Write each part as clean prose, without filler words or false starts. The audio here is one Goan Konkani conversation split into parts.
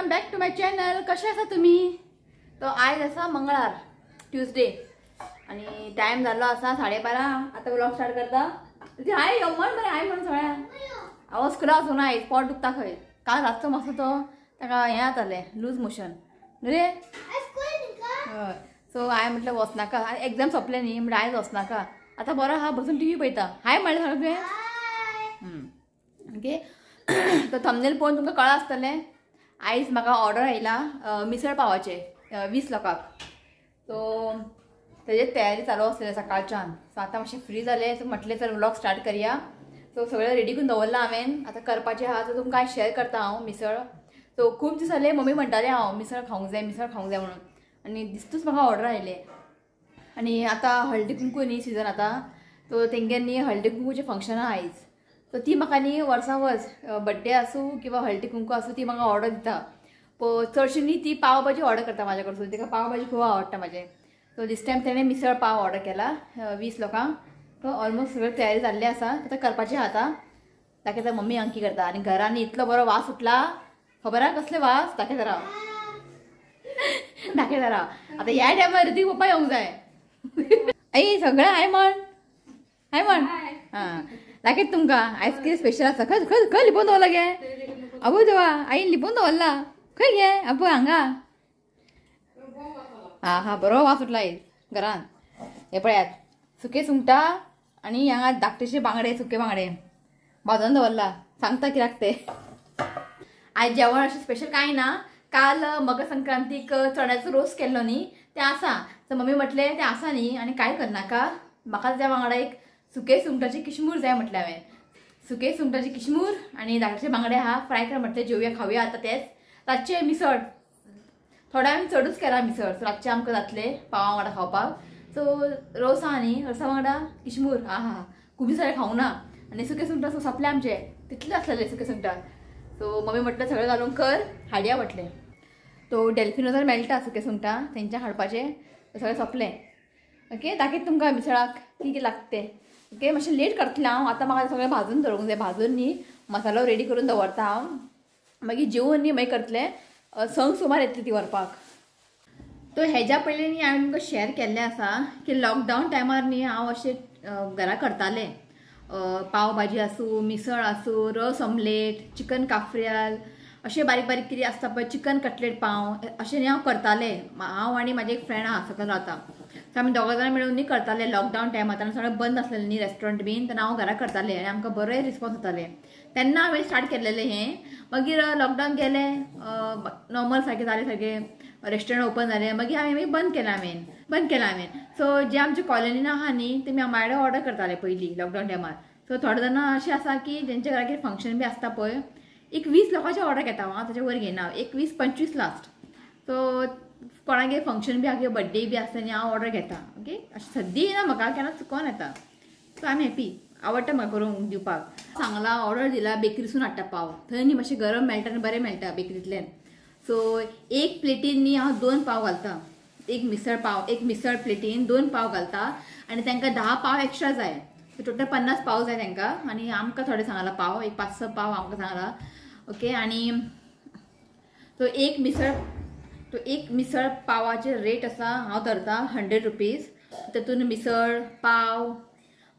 Welcome back to my channel. कशे आसा तुम्ही? तो आयज आसा मंगळार, ट्यूजडे आणि टाइम जाल्लो आसा 12:30. आता व्लॉग स्टार्ट करता. हाय यो म्हण बरें, हाय म्हण सगळ्या. हांव स्कुला वचूंक ना आयज, पोट दुखता खंय. काल रातचो मातसो तो ताका हें जातालें, लूज मोशन रे. हय, सो हांवें म्हटलें वचनाका, एग्जाम सोंपले न्ही म्हणल्यार आयज वचनाका. आतां बरो आहा, बसून टीव्ही पळयता. हाय म्हणलें सगळें तुवें. ओके, तो थंबनेल पळोवन तुमकां कळ्ळां आसतलें आयज म्हाका ऑर्डर आयला मिसळ पावाचे 20 लोकांक. सो तेजेच तयारी चालू आसलेली सकाळच्यान. सो आतां मातशें फ्री जालें, सो म्हटलें चल व्लॉग स्टार्ट करया. सो सगळें रेडी करून दवरलां हांवें, आतां करपाचें आहा. सो तुमकां आयज शेअर करता हांव मिसळ. सो खूब दीस जाले मम्मी म्हणटाले हांव मिसळ खावंक जाय, मिसळ खावंक जाय म्हणून, आनी दिस्तूच म्हाका ऑर्डर आयले. आनी आतां हळदी कुंकू न्ही सिजन आतां, सो तेंगेर न्ही हळदी कुंकूचें फंक्शन आहा आयज. सो ती म्हाका न्ही वर्सां वर्स बड्डे आसूं किंवा हळदी कुंकू आसूं ती म्हाका ऑर्डर दिता. चडशी न्ही ती पाव भाजी ऑर्डर करता म्हाज्या कडसून, तिका पाव भाजी खूब आवडटा म्हाजे. सो दीस टायम तेणें मिसळ पाव ऑर्डर केला 20 लोकांक. सो ऑलमोस्ट सगळें तयारी जाल्ली आसा, आतां करपाचें आहा. आतां दाखयता मम्मी अंकी करता. आनी घरान इतलो बरो वास सुटला, खबर आहा कसले वास? दाखयता राव, दाखयता राव. आतां ह्या टायमार ऋतिक पप्पा येवंक जाय. आई सगळें हाय म्हण, हाय म्हण. हां दाखयता तुमकां आयज कितें स्पेशल आसा. खंय खंय खंय लिपोवन दवरला गे? आबो देवा, आईन लिपोवन दवरला खंय गे? आबो हांगा. हा हा, बरो वास सुटला आयज घरान. हे पळयात सुके सुंगटां आनी हांगा धाकटेशे बांगडे, सुके बांगडे भाजून दवरला. सांगता कित्याक ते. आयज जेवण अशें स्पेशल कांय ना. काल मकर संक्रांतीक चण्याचो रोस केल्लो न्ही तें आसा. सो मम्मी म्हटलें तें आसा न्ही आनी कांय करनाका, म्हाका त्या वांगडा एक सुके सुंगटाची किशमूर जाय म्हटलें हांवें. सुके सुंगटाची किशमूर आनी धाकटेशे बांगडे आहा, फ्राय कर म्हटलें, जेवया खावया आतां तेच. रातचें मिसळ थोडे आमी चडूच केला मिसळ, सो रातचें आमकां जातलें पावा वांगडा खावपाक. सो रोस आहा न्ही, रोसा वांगडा किशमूर. हा हा, खूब दीस जाले खावंक ना. आनी सुके सुंगटां सो सोंपले आमचे, तितले आसलेले सुके सुंगटां. सो मम्मी म्हटलें सगळें घालून कर, हाडया म्हटलें. तो डेल्फिनोजार मेळटा सुके सुंगटां, तेंच्या हाडपाचें सगळें सोंपलें. ओके, दाखयता तुमकां मिसळाक कितें कितें लागता तें. ओके, मातशें लेट करतलें हांव. आतां म्हाका सगळें भाजून दवरूंक जाय, भाजून न्ही मसालो रेडी करून दवरता हांव, मागीर जेवन न्ही मागीर करतलें. संक सुमार येतली ती व्हरपाक. तो हेज्या पयलीं न्ही हांवें तुमकां शेअर केल्लें आसा की लॉकडावन टायमार न्ही हांव अशें घरा करतालें. पाव भाजी आसूं, मिसळ आसूं, रस ऑमलेट, चिकन काफ्रियाल, अशें बारीक बारीक कितें आसता पळय, चिकन कटलेट पाव, अशें न्ही हांव करतालें. हांव आनी म्हाजें एक फ्रेंड आहा सकयल रावता, सो आमी दोगां जाणां मेळून न्ही करताले. लॉकडावन टायमार तेन्ना सगळें बंद आसलेलें न्ही रेस्टॉरंट बीन, तेन्ना हांव घरा करतालें आनी आमकां बरें रिस्पॉन्स जातालें. तेन्ना हांवें स्टार्ट केल्लेलें हें. मागीर लॉकडावन गेलें, नॉर्मल सारकें जालें, सगळें रेस्टॉरंट ओपन जालें, मागीर हांवें बंद केलें, हांवें बंद केलें हांवें. सो जे आमचे कॉलनीन आहा न्ही ते म्हाजे ऑर्डर करताले पयलीं लॉकडावन टायमार. सो थोडे जाणां अशें आसा की जेंच्या घरा कितें फंक्शन बी आसता पळय, एक 20 लोकांचे ऑर्डर घेता हांव, ताच्या वयर घेयना, एक 20-25 लास्ट. सो कोणागेर फंक्शन बी आहा किंवा बड्डे बी आसता न्ही हांव ऑर्डर घेता. ओके, अशें सद्दी येना म्हाका, केन्ना चुकोन येता. सो I am happy, आवडटा म्हाका करूंक दिवपाक. सांगला ऑर्डर दिला बेकरीसून हाडटा पाव, थंय न्ही मातशें गरम मेळटा आनी बरें मेळटा बेकरींतल्यान. सो एक प्लेटीन न्ही हांव 2 पाव घालता, एक मिसळ पाव, एक मिसळ प्लेटीन 2 पाव घालता आनी तांकां 10 पाव एक्स्ट्रा जाय. सो टोटल 50 पाव जाय तांकां. आनी आमकां थोडे सांगला पाव, एक 5-6 पाव आमकां सांगला. ओके, आनी तो एक मिसळ, तो एक मिसळ पावाचे रेट आसा हांव धरता 100 रुपीज. तातूंत मिसळ पाव,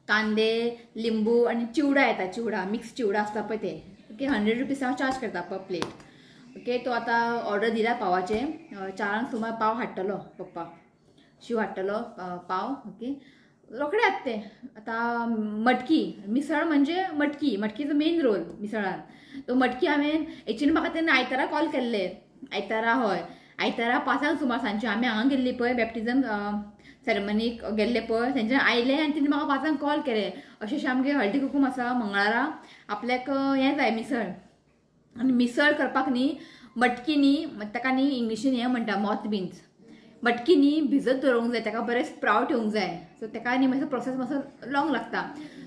कांदे, लिंबू आनी चिवडा येता, चिवडा मिक्स चिवडा आसता पळय ते. ओके, 100 रुपीज हांव चार्ज करता पर प्लेट. ओके, तो आतां ऑर्डर दिला पावाचे, 4 सुमार पाव हाडटलो पप्पा, शिव हाडटलो पाव. ओके, रोखडे येता ते. आतां मटकी मिसळ म्हणजे मटकी, मटकीचो मेन रोल मिसळान. तो मटकी हांवें एक्चुअली म्हाका तेन्ना आयतारा कॉल केल्ले, आयतारा, हय आयतारा 5 सुमार सांजचे आमी हांगा गेल्ली पळय बॅप्टिजम सेरेमनीक गेल्ले पळय, तेंच्यान आयले आनी तेणी म्हाका 5 कॉल केले, अशें अशें आमगे हळदी कुकूम आसा मंगळारा, आपल्याक हें जाय मिसळ. आनी मिसळ करपाक न्ही मटकी न्ही, ताका न्ही इंग्लिशीन हें म्हणटा मॉथ बिन्स, मटकी न्ही भिजत दवरूंक जाय, ताका बरें स्प्रावट येवंक जाय. सो ताका न्ही मातसो प्रोसेस मातसो लॉंग लागता.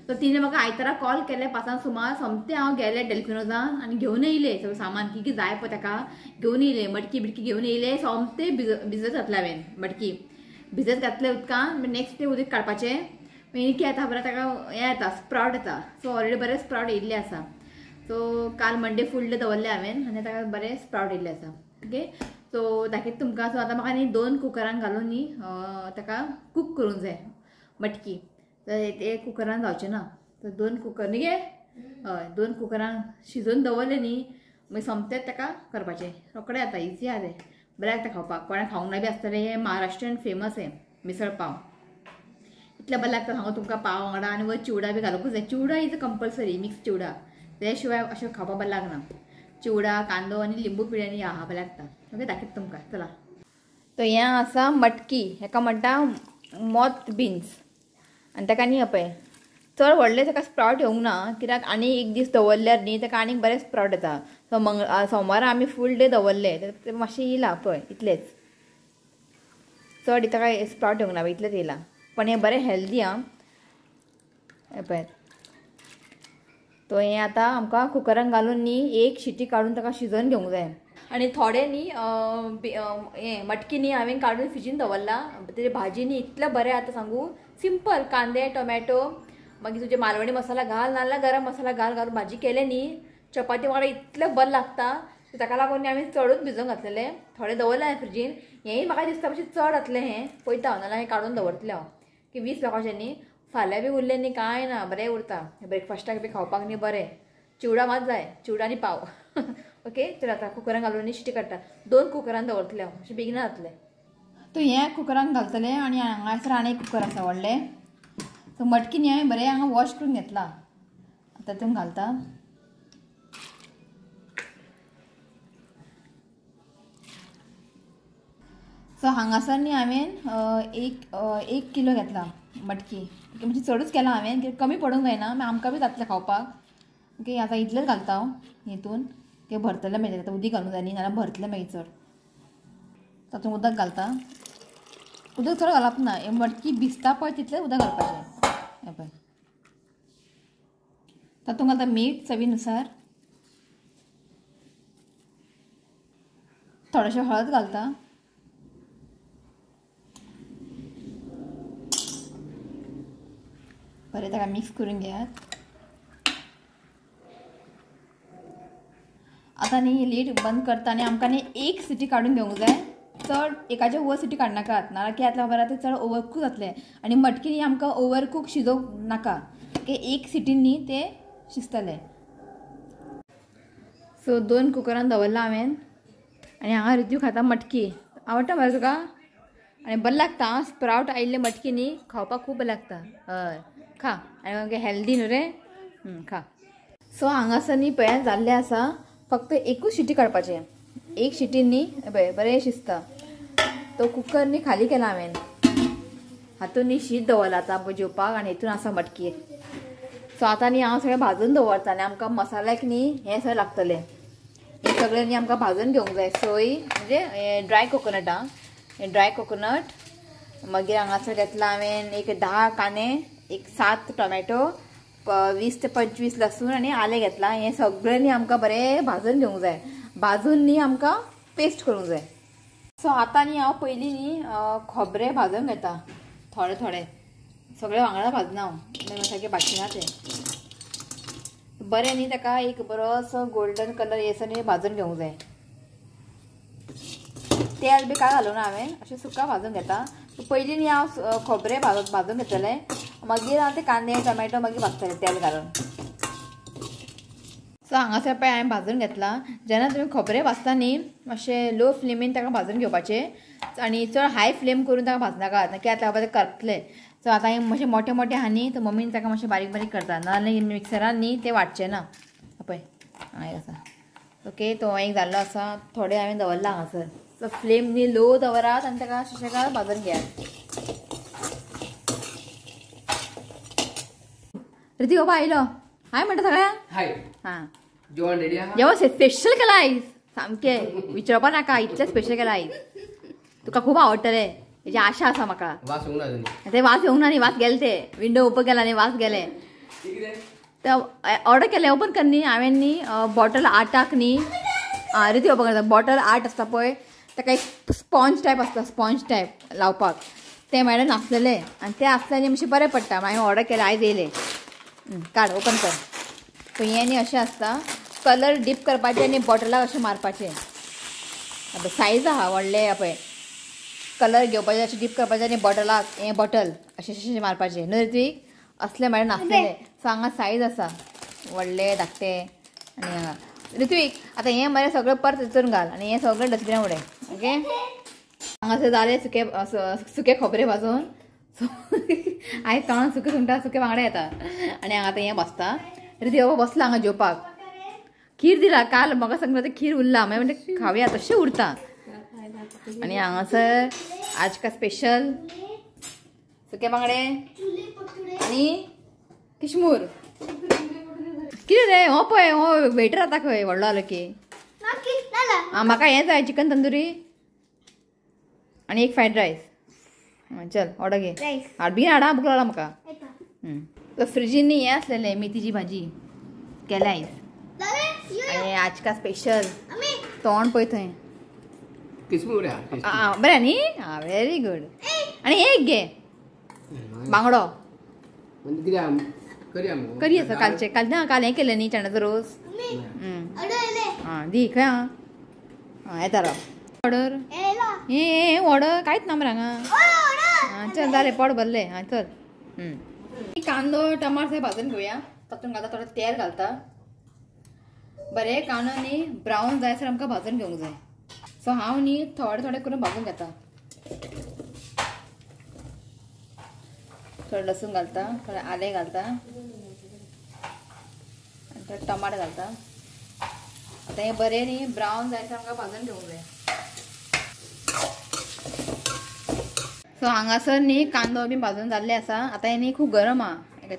सो तिणें म्हाका आयतारा कॉल केले 5 सुमार, सोमतें हांव गेलें डेल्फिनोजान आनी घेवन येयलें सगळें सामान कितें कितें जाय पळय ताका घेवन येयलें, मटकी बिटकी घेवन येयलें, सोमतें भिजत घातलें हांवें. मटकी भिजत घातलें उदकान, नेक्स्ट डे उदक काडपाचें, मागीर कितें येता बरें ताका हें येता स्प्रावट येता. सो ऑलरेडी बरें स्प्रावट येयल्लें आसा. सो काल मंडे फुडले दवरले हांवें आनी ताका बरें स्प्रावट येयल्लें आसा. ओके सो दाखयता तुमकां. सो आतां म्हाका न्ही 2 कुकरान घालून न्ही ताका कूक करूंक जाय मटकी. तर ते कुकरान जावचें ना, तर 2 कुकर न्ही गे, हय 2 कुकरान शिजोवन दवरलें न्ही मागीर सोमतेंच ताका करपाचें, रोखडें जाता, इजी आहा तें, बरें लागता खावपाक. कोणाक खावंक ना बी आसतलें, हें महाराष्ट्रीयन फेमस हें मिसळ पाव, इतलें बरें लागता सांगू तुमकां. पाव वांगडा आनी वयर चिवडा बी घालूंकूच जाय. Chivda is compulsory, mix chivda, ते शिवाय अशें खावपाक बरें लागना. चिवडा, कांदो आनी लिंबू पिळ्यांनी आहा बरें लागता. ओके दाखयता तुमकां, चला. तो हें आसा मटकी, हेका म्हणटा मोथ बिन्स. आनी ताका न्ही पळय चड व्हडलें ताका स्प्रावट येवंक ना, कित्याक आनी एक दीस दवरल्यार न्ही ताका आनीक बरें स्प्रावट येता. सो सोमारा आमी फूल डे दवरले, ते मातशें येयलां पळय इतलेंच, चड ताका स्प्रावट येवंक ना, इतलेंच येयलां. पण हें बरें हेल्दी आं. हें पळयात, तो हें आतां आमकां कुकरान घालून न्ही एक शिटी काडून ताका शिजोवन घेवंक जाय. आनी थोडे न्ही हें मटकी न्ही हांवें काडून फ्रिजीन दवरला. तेजी भाजी न्ही इतलें बरें आतां सांगू, सिंपल कांदे टोमॅटो मागीर तुजे मालवणी मसाला घाल, नाल्यार गरम मसाला घाल, घालून भाजी केले न्ही चपाती वांगडा इतलें बरें लागता. ताका लागून न्ही आमी चडूच भिजोवन घातलेले, थोडे दवरले हांवें फ्रिजीन. हेंय म्हाका दिसता मातशें चड जातलें, हें पळयता हांव, नाल्यार हें काडून दवरतलें हांव की 20 लोकांचें न्ही. फाल्यां बी उरलें न्ही कांय ना, बरें उरता ब्रेकफास्टाक बी खावपाक न्ही बरें. चिवडा मात जाय, चिवडा आनी पाव. ओके चल आतां कुकरान घालून न्ही शिटी काडटा. 2 कुकरान दवरतलें हांव, अशें बेगीन जातलें. तो हें कुकरान घालतलें आनी हांगासर आनी एक कुकर आसा व्हडलें. सो मटकी न्ही हांवें बरें हांगा वॉश करून घेतला, आतां तातूंत घालता. सो हांगासर न्ही हांवें एक किलो घेतला मटकी, म्हणजे चडूच केला हांवें, कित्याक कमी पडूंक जायना, मागीर आमकां बी जातलें खावपाक. ओके आतां इतलेंच घालता हांव हितून, तें भरतलें मागीर आतां उदीक घालूंक जाय न्ही, नाल्यार भरतलें मागीर चड. तातूंत उदक घालता, उदक चड घालप ना, हें मटकी भिजता पळय तितलें उदक घालपाचें. हें पळय तातूंत घालता मीठ चवीनुसार, थोडेशें हळद घालता, बरें ताका मिक्स करून घेयात. आतां न्ही लीड बंद करता आनी आमकां न्ही एक सिटी काडून घेवंक जाय, चड एकाचे वयर सिटी काडनाकात, नाल्यार कितें जातलें खबर आसा, तें चड ओवरकूक जातलें. आनी मटकी न्ही आमकां ओवरकूक शिजोवंक नाका, ओके एक सिटीन न्ही तें शिजतलें. सो 2 कुकरान दवरलां हांवें. आनी हांगा रितू खाता मटकी, आवडटा मरे तुका? आनी बरें लागता स्प्रावट आयिल्ले मटकी न्ही खावपाक खूब बरें लागता. हय खा, आनी मागीर हेल्दी न्हू रे, खा. सो हांगासर न्ही पळय जाल्लें आसा, फक्त एकूच शिटी काडपाचें, एक शिटी न्ही पळय बरें शिजता. तो कुकर न्ही खाली केला हांवें, हातून न्ही शीत दवरलां आतां आमकां जेवपाक, आनी हितून आसा मटकी. सो आतां न्ही हांव सगळें भाजून दवरता आनी आमकां मसाल्याक न्ही हें सगळें लागतलें, हें सगळें न्ही आमकां भाजून घेवंक जाय. सोय म्हणजे ड्राय कोकोनट, आं हें ड्राय कोकोनट. मागीर हांगासर घेतला हांवें एक 10 कांदे, एक 7 टोमॅटो, 20 ते 25 लसूण आनी आलें घेतलां. हें सगळें न्ही आमकां बरें भाजून घेवंक जाय, भाजून न्ही आमकां पेस्ट करूंक जाय. सो आतां न्ही हांव पयलीं न्ही खोबरें भाजून घेता, थोडे थोडे सगळें वांगडा भाजना हांव, सारकें भाजना तें बरें न्ही, ताका एक बरोसो गोल्डन कलर येसर न्ही भाजून घेवंक जाय. तेल बी कांय घालूंक ना हांवें, अशें सुका भाजून घेता. पयलीं न्ही हांव खोबरें भाजून घेतलें, मागीर हांव ते कांदे टोमॅटो मागीर भाजतलें तेल घालून. सो हांगासर पळय हांवें भाजून घेतलां. जेन्ना तुमी खोबरें भाजता न्ही मातशें लो फ्लेमीन ताका भाजून घेवपाचें आनी चड हाय फ्लेम करून ताका भाजनाकात, कित्याक ताका करपतलें. सो आतां हें मातशें मोटें मोटें आहा न्ही, तर मम्मीन ताका मातशें बारीक बारीक करता, नाजाल्यार मिक्सरान न्ही तें वांटचें ना. पळय हांगा एक आसा. ओके तो एक जाल्लो आसा, थोडें हांवें दवरलां हांगासर. सो फ्लेम न्ही लो दवरात आनी ताका सुशेगाद भाजून घेयात. रिती बाबा आयलो, हाय म्हणटा सगळ्यांक. हाय. हां जेवण रेडी आहा? जेवण स्पेशल केलां आयज, सामकें विचारपा नाका, इतलें स्पेशल केलां आयज. तुका खूब आवडटलें हेजी आशा आसा म्हाका. वास येवंक ना अजून? ते वास येवंक ना न्ही, वास गेले ते विंडो ओपन केला न्ही, वास गेले. ते ऑर्डर केलें ओपन कर न्ही हांवें न्ही बॉटल आर्टाक न्ही, रिती ओपन करता. बॉटल आर्ट आसता पळय, ताका एक स्पॉन्ज टायप आसता, स्पॉन्ज टायप लावपाक, तें म्हळ्यार नासलेलें आनी तें आसलें न्ही मातशें बरें पडटा. मागीर ऑर्डर केलें, आयज येयलें. काड ओपन कर. हें न्ही अशें आसता, कलर डीप करपाचें आनी बॉटलाक अशें मारपाचें. आतां सायज आहा व्हडले पळय कलर घेवपाचे अशें डीप करपाचें आनी बॉटलाक हें बॉटल अशें अशें मारपाचें न्हू ऋत्वीक असलें म्हळ्यार नासलेलें. सो हांगा सायज आसा व्हडले धाकटे. आनी हांगा ऋत्वीक आतां हें मरे सगळें परत तितून घाल आनी हें सगळें डस्टबिनान उडय. ओके हांगासर जालें सुके सुके खोबरे भाजून. सो आयज तोंडान सुके सुंगटां सुके बांगडे येता. आनी हांगा आतां हें बसता ऋत्वीक बाबा बसला हांगा जेवपाक. खीर दिला काल म्हाका सांगता तें खीर उरला मागीर म्हणटा खावया तशें उरता. आनी हांगासर आज का स्पेशल सुके बांगडे आनी किशमूर. कितें रे हो पळय हो वेटर आतां खंय व्हडलो जालो की. आं म्हाका हें जाय चिकन तंदुरी आनी एक फ्रायड रायस. चल ऑर्डर घे हाड बेगीन हाड भूक लागला म्हाका. फ्रिजीन न्ही हें आसलेलें मेथीची भाजी केल्या आयज. आनी आज का स्पेशल तोंड पळय थंय बरें न्ही. आं व्हेरी गुड. आनी एक घे बांगडो करी आसा कालचे काल ना काल हें केलें न्ही चण्याचो रोस. आं दी खंय आं आं येता राव ऑर्डर हें ऑर्डर कांयच ना मरे हांगा. आं चल जालें पोट भरलें. आं चल कांदो टमाट सगळें भाजून घेवया. तातूंत घालता थोडें तेल घालता. बरें कांदो न्ही ब्रावन जायसर आमकां भाजून घेवंक जाय. सो हांव न्ही थोडे थोडे करून भाजून घेता. थोडें लसूण घालता, थोडें आलें घालता आनी थोडे टमाट घालता. आतां हें बरें न्ही ब्रावन जायसर आमकां भाजून घेवंक जाय. सो हांगासर न्ही कांदो बी भाजून जाल्ले आसा. आतां हें न्ही खूब गरम आहा,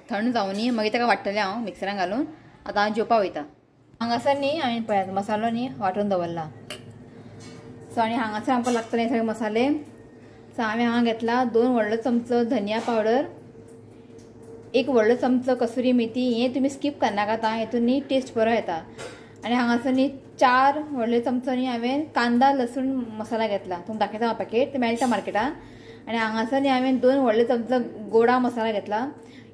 थंड जावनी मागीर ताका वाडटलें हांव मिक्सरान घालून. आतां हांव जेवपा वयता. हांगासर न्ही हांवें पळयात मसालो न्ही वांटून दवरला. सो आनी हांगासर आमकां लागतले सगळे मसाले. सो हांवें हांगा घेतला 2 व्हडलो चमचो धनिया पावडर, 1 व्हडलो चमचो कसुरी मेथी. हें तुमी स्कीप करनाकात आं, हेतून न्ही टेस्ट बरो येता. आनी हांगासर न्ही 4 व्हडले चमचो न्ही हांवें कांदा लसूण मसाला घेतला. तुमकां दाखयता हांव पॅकेट, तें मेळटा मार्केटान. आनी हांगासर न्ही हांवें 2 व्हडले चमचो गोडा मसाला घेतला.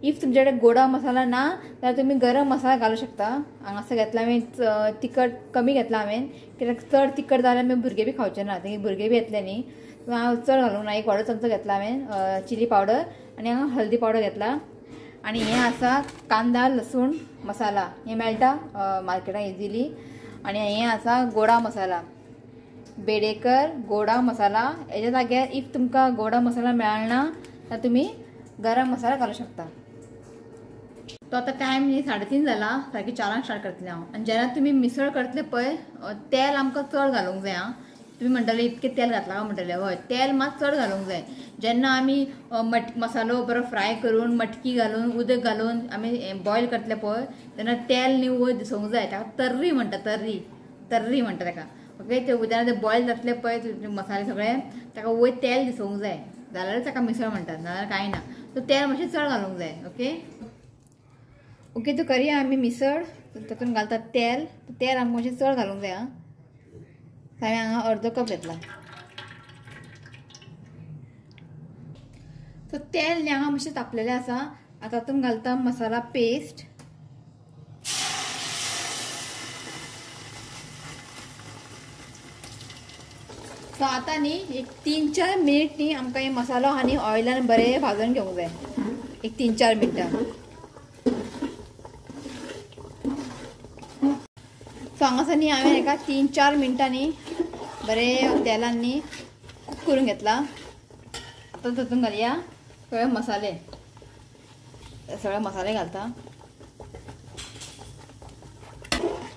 If तुमचे कडेन गोडा मसाला ना जाल्यार तुमी गरम मसाला घालूं शकता. हांगासर घेतला हांवें तिखट कमी घेतला हांवें, कित्याक चड तिखट जाल्यार मागीर भुरगे बी खावचे ना, तें भुरगे बी येतले न्ही. हांव चड घालूंक ना. 1 व्हडलो चमचो घेतला हांवें चिली पावडर आनी हांगा हल्दी पावडर घेतला. आनी हें आसा कांदा लसूण मसाला, हें मेळटा मार्केटान इजिली. आनी हें आसा गोडा मसाला, बेडेकर गोडा मसाला. हेच्या जाग्यार if तुमकां गोडा मसाला मेळना जाल्यार तुमी गरम मसाला घालूं शकता. तो आतां टायम न्ही 3:30 जाला, सारकें 4 स्टार्ट करतलें हांव. आनी जेन्ना तुमी मिसळ करतले पळय तेल आमकां चड घालूंक जाय. आं तुमी म्हणटले इतकें तेल घातलां काय म्हणटले, हय तेल मात चड घालूंक जाय. जेन्ना आमी मसालो बरो फ्राय करून मटकी घालून उदक घालून आमी बॉयल करतले पळय तेन्ना तेल न्ही वयर दिसूंक जाय. ताका तर्री म्हणटा, तर्री तर्री म्हणटा ताका. ओके ते जेन्ना ते बॉयल जातले पळय मसाले सगळे ताका वयर तेल दिसूंक जाय, जाल्यार ताका मिसळ म्हणटात, नाजाल्यार कांय ना. सो तेल मातशें चड घालूंक जाय. ओके ओके तो करया आमी मिसळ. तातूंत घालतात तेल, तेल आमकां मातशें चड घालूंक जाय. आं हांवें हांगा अर्दो कप घेतला. सो तेल न्ही हांगा मातशें तापलेलें आसा. आतां तातूंत घालता मसाला पेस्ट. सो आतां न्ही एक 3-4 मिनट न्ही आमकां हे मसालो आनी ऑयलान बरें भाजून घेवंक जाय. एक 3-4 मिनटां. सो हांगासर न्ही हांवें हेका 3-4 मिनटांनी बरें तेलान न्ही कूक करून घेतला. आतां तातूंत घालया सगळे मसाले, सगळे मसाले घालता.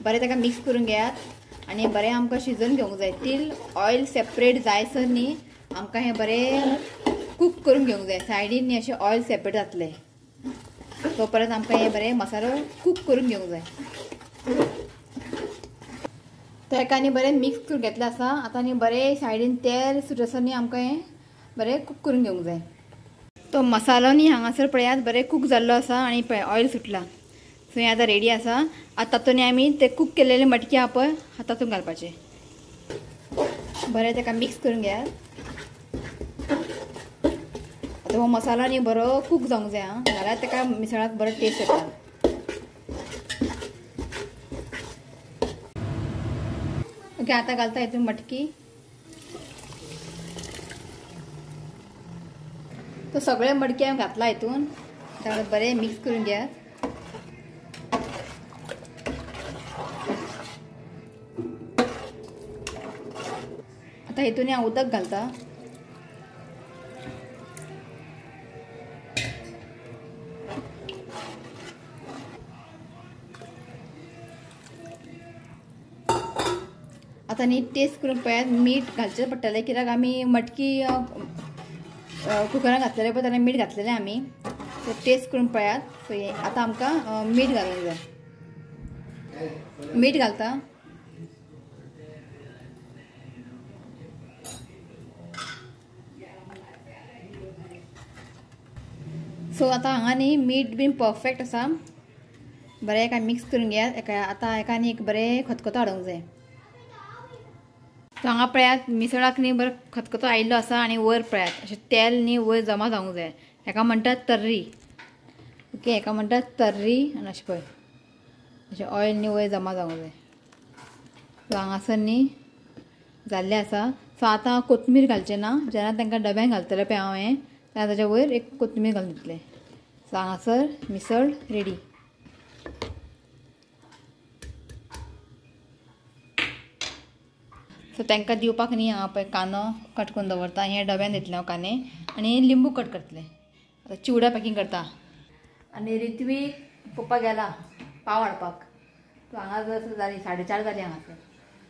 बरें ताका मिक्स करून घेयात आनी बरें आमकां शिजोवन घेवंक जाय. तील ऑयल सेपरेट जायसर न्ही आमकां हें बरें कूक करून घेवंक जाय. सायडीन न्ही अशें ऑयल सेपरेट जातलें तो परत आमकां हें बरें मसालो कूक करून घेवंक जाय. तो हेका न्ही बरें मिक्स करून घेतलें आसा. आतां न्ही बरें सायडीन तेल सुटसर न्ही आमकां हें बरें कूक करून घेवंक जाय. तो मसालो न्ही हांगासर पळयात बरें कूक जाल्लो आसा आनी पळय ऑयल सुटला. सो हें आतां रेडी आसा. आतां तातूंत न्ही आमी ते कूक केलेले मटकी आहा पळय तातूंत घालपाचें. बरें ताका मिक्स करून घेयात. आतां हो मसालो न्ही बरो कूक जावंक जाय आं, जाल्यार ताका मिसळाक बरो टेस्ट येता. ओके आतां घालता हितून मटकी. तो सगळे मडकी हांवें घातला हितून, ताका बरें मिक्स करून घेयात. आतां हितून हांव उदक घालता. आतां न्ही टेस्ट करून पळयात, मीठ घालचें पडटलें कित्याक आमी मटकी कुकरान घातलेलें पळय तेन्ना मीठ घातलेलें आमी. सो टेस्ट करून पळयात. सो आतां आमकां मीठ घालूंक जाय. मीठ घालता. सो आतां हांगा न्ही मीठ बीन परफेक्ट आसा. बरें एका मिक्स करून घेयात. एका आतां एका न्ही एक बरें खतखतो हाडूंक जाय. सो हांगा पळयात मिसळाक न्ही बरो खतखतो आयिल्लो आसा आनी वयर पळयात अशें तेल न्ही वयर जमा जावंक जाय. हेका म्हणटात तर्री. ओके, हेका म्हणटात तर्री. आनी अशें पळय अशें ऑयल न्ही वयर जमा जावंक जाय. सो हांगासर न्ही जाल्लें आसा. सो आतां कोथमीर घालचें ना, जेन्ना तांकां डब्यान घालतलें पळय हांव हें तेन्ना ताच्या वयर एक कोथमीर घालून दितलें. सो हांगासर मिसळ रेडी. सो तांकां दिवपाक न्ही हांव पळय कांदो कट करून दवरता, हे डब्यान दितलें हांव कांदे आनी लिंबू कट करतलें. आतां चिवडा पॅकींग करता. आनी रित्वीक पप्पा गेला पाव हाडपाक. सो हांगा जाली 4:30 जाली हांगासर.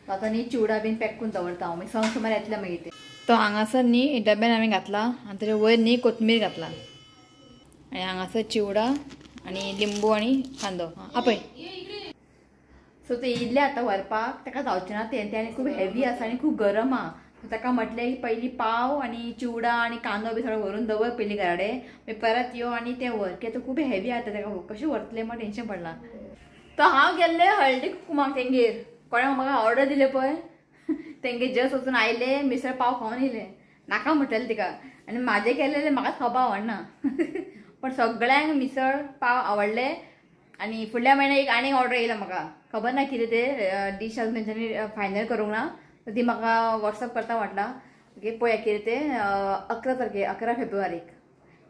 सो आतां न्ही चिवडा बीन पॅक करून दवरता हांव, मागीर संग सुमार येतलें मागीर तें. तो हांगासर न्ही डब्यान हांवें घातला आनी ताजे वयर न्ही कोथमीर घातला. आनी हांगासर चिवडा आनी लिंबू आनी कांदो आपय. सो ते इल्ले आतां व्हरपाक ताका जावचें ना तें, तें आनी खूब हेवी आसा आनी खूब गरम आहा. सो ताका म्हटलें की पयलीं पाव आनी चिवडा आनी कांदो बी सगळो व्हरून दवर पयलीं घरा कडेन, मागीर परत यो आनी तें व्हर, कित्याक तें खूब हेवी आतां ताका कशें व्हरतलें म्हण टेंशन पडलां. तो हांव गेल्लें हळदी कुकुमाक तेंगेर, कोणें म्हाका ऑर्डर दिले पळय तेंगेर जस्ट वचून आयलें, मिसळ पाव खावन येयलें. नाका म्हटलें तिका आनी म्हाजें केल्लें म्हाकाच खावपाक आवडना पण सगळ्यांक मिसळ पाव आवडले. आनी फुडल्या म्हयन्याक एक आनीक ऑर्डर येयला म्हाका, खबर ना कितें तें डीश अजून तेंच्यांनी फायनल करूंक ना, ती म्हाका वॉट्सअप करता म्हटलां. ओके पळया कितें तें 11 तारखेर 11 फेब्रुवारीक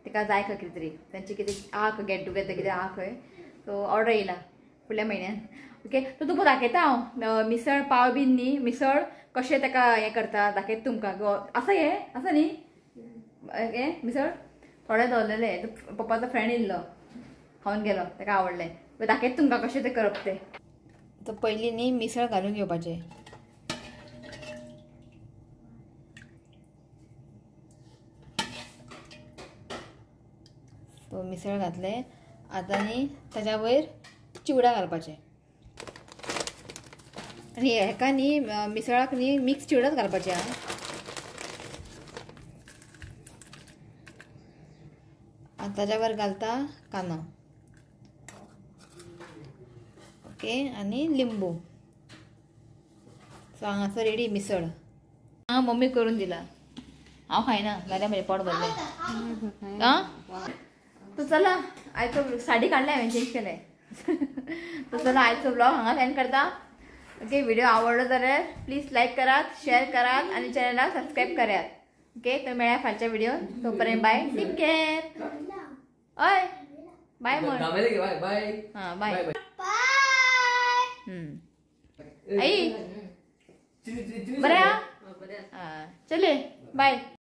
तिका जाय खंय कितें तरी तेंचें कितें आहा खंय गेट टुगेदर कितें आहा खंय. सो ऑर्डर येयला फुडल्या म्हयन्यान. ओके, सो तुमकां दाखयता हांव मिसळ पाव बीन न्ही मिसळ कशें ताका हें करता दाखयता तुमकां. आसा हें आसा न्ही हें मिसळ थोडें दवरलेलें, पप्पाचो फ्रेंड येयल्लो खावन गेलो, ताका आवडलें. दाखयता तुमकां कशें तें करप तें. तर पयलीं न्ही मिसळ घालून घेवपाचें. सो मिसळ घातलें आतां न्ही ताच्या वयर चिवडा घालपाचें. आनी हेका न्ही मिसळाक न्ही मिक्स चिवडाच घालपाचें आं. आतां ताच्या वयर घालता कांदो. ओके, आनी लिंबू. सो हांगासर रेडी मिसळ. हांगा मम्मी करून दिला, हांव खायना जाल्यार म्हजें पोट भरलें. आं तो चला आयचो साडी काडल्या हांवें चेंज केलें. तो चला आयचो ब्लॉग हांगा एंड करता. ओके, व्हिडिओ आवडलो जाल्यार प्लीज लायक करात, शेअर करात आनी चॅनलाक सबस्क्रायब करात. ओके, तर मेळया फालच्या व्हिडिओन, तोपर्यंत बाय, टेक केअर. हय बाय म्हण. हां बाय. आई बरें आहा, चले बाय.